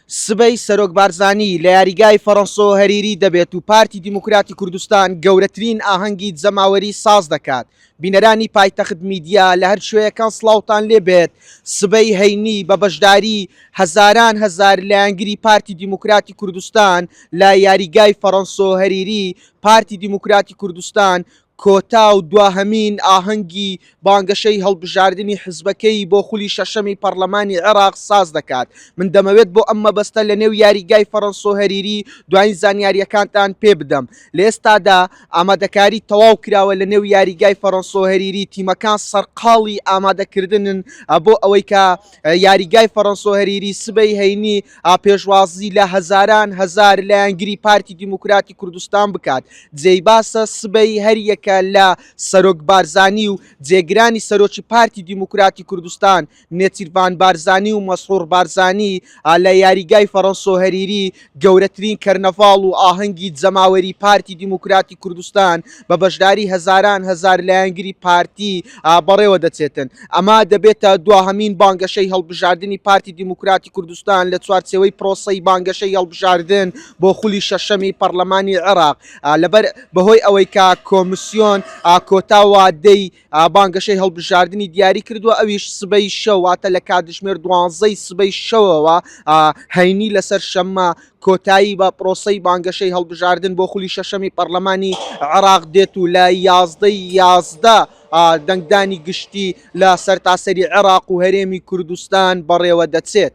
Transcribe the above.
سبەی سەرۆک بارزانی لە یاریگای فەرەنسۆ هەریری دەبێت و پارتی دیموکراتی کوردستان گەورەترین ئاهەنگی جەماوەری ساز دەکات. بینەرانی پایتەخت میدیا لە هەر کوێیەکان سڵاوتان لێ بێت، سبەی هەینی بە بەشداری هەزاران هەزار لایەنگری پارتی دیموکراتی کوردستان لە یاریگای فەرەنسۆ هەریری پارتی دیموکراتی کوردستان کۆتا و دواهەمین ئاهەنگی بانگەشەی هەڵبژاردنی حزبەکەی بۆ خولی شەشەمی پەڕلەمانی عێراق ساز دەکات. من دەمەوێت بۆ ئەم مەبەستە لە نێو یاریگای فەرەنسۆ هەریری دواین زانیارییەکانتان پێ بدەم. لە ئێستادا ئامادەکاری تەواو کراوە لە نێو یاریگای فەرەنسۆ هەریری تیمەکان سەرقاڵی ئامادەکردنن بۆ ئەوەی کە یاریگای فەرەنسۆ هەریری سبەی هەینی پێشوازی لە هەزاران هەزار لایەنگری پارتی دیموکراتی کوردستان بکات. جێی باسە سبەی هەریەکە لە سەرۆک بارزانی و جێگرانی سەرۆکی پارتی دیموکراتی کوردستان نێچیرڤان بارزانی و مەسڕوڕ بارزانی لە یاریگای فەرەنسۆ هەریری گەورەترین کەرنەڤاڵ و ئاهەنگی جەماوەری پارتی دیموکراتی کوردستان بە بەشداری هەزاران هەزار لایەنگری پارتی بەڕێوە دەچێتن. ئەمە دەبێتە دواهەمین بانگەشەی هەڵبژاردنی پارتی دیموکراتی کوردستان لە چوارچێوەی پرۆسەی بانگەشەی هەڵبژاردن بۆ خولی شەشەمی پەڕلەمانی عێراق لەبەر بەهۆی ئەوەی کە کۆمسیۆن کۆتا وادەی بانگەشەی هەڵبژاردنی دیاری کردووە ئەویش سبەی شەو واتە لە کاتژمێر دوانزەی سبەی شەوەوە هەینی لەسەر شەممە کۆتایی بە پرۆسەی بانگەشەی هەڵبژاردن بۆ خولی شەشەمی پەرلەمانی عێراق دێت و لە یازدەی 11 دەنگدانی گشتی لە سەرتاسەری عێراق و هەرێمی کوردستان بەڕێوە دەچێت.